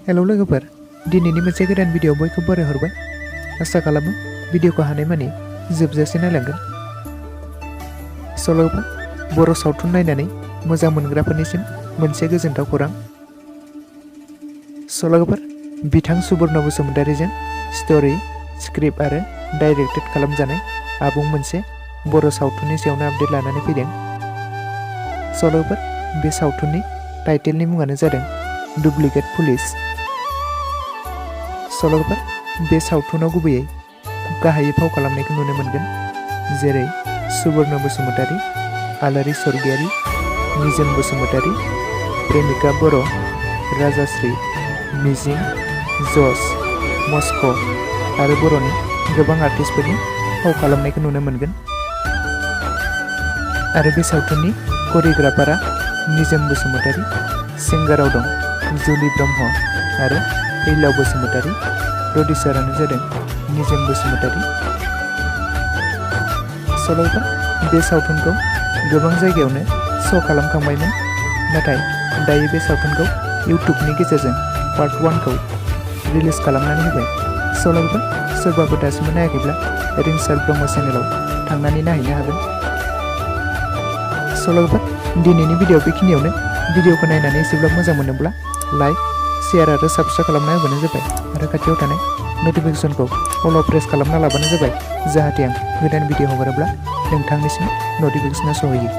Hello लोगोफोर, दिनैनि मोनसे गोदान भिडिअ बयखौबो बरायहरबाय। आसा खालामो भिडिअखौ हानायमानि जोबजासे नायलांगोन। लोगोफोर, बर' सावथुन नायनानै मोजां मोनग्राफोरनिसिम मोनसे गोजोनथाव खौरां। लोगोफोर, बिथां सुबर्न बसुमतारीजों स्ट'री, स्क्रिप्ट आरो डाइरेक्टेड खालामजानाय आबुं मोनसे बर' सावथुननि सायावनो आपडेट लानानै फैदों। लोगोफोर, बे सावथुननि टाइटेलनि मुङानो जादों डुप्लिकेट पुलिस। लोगोफोर, बे सावथुनाव गुबैयै गाहायै फाव खालामनायखौ नुनो मोनगोन, जेरै सुबर्न बसुमतारी, आलारि स्वर्गियारी, निजोम बसुमतारी, प्रेमिका बर', राजाश्री, मिजिं, जस, मस्क' आरो बर'नि गोबां आर्टिस्टफोरनि फाव खालामनायखौ नुनो मोनगोन। आरो बे सावथुननि करिय'ग्राफारा निजोम बसुमतारी, सिंगाराव दं जुलि ब्रह्म आरो फैलाव बसुमतारी, प्रडिउसारानो जादों निजोम बसुमतारी। लोगोफोर, बे सावथुनखौ गोबां जायगायावनो श' खालामखांबायमोन, नाथाय दायो बे सावथुनखौ इउटुबनि गेजेरजों पार्ट 1खौ रिलिज खालामनानै होबाय। लोगोफोर, सोरबाफोर दासिमबो नायाखैब्ला रिंसार ब्रह्म चेनेलाव थांनानै नायहैनो हागोन। लोगोफोर, दिनैनि भिडिअ बेखिनियावनो। भिडिअखौ नायनानै एसेब्लाबो मोजां मोनोब्ला लाइक, शेयार आरो साबस्क्राइब खालामना होबानो जाबाय आरो खाथियाव थानाय नटिफिकेसनखौ अल प्रेस खालामना लाबानो जाबाय, जाहाथे आं गोदान भिडिअ हगारोब्ला नोंथांनिसिम नटिफिकेसना सहैयो।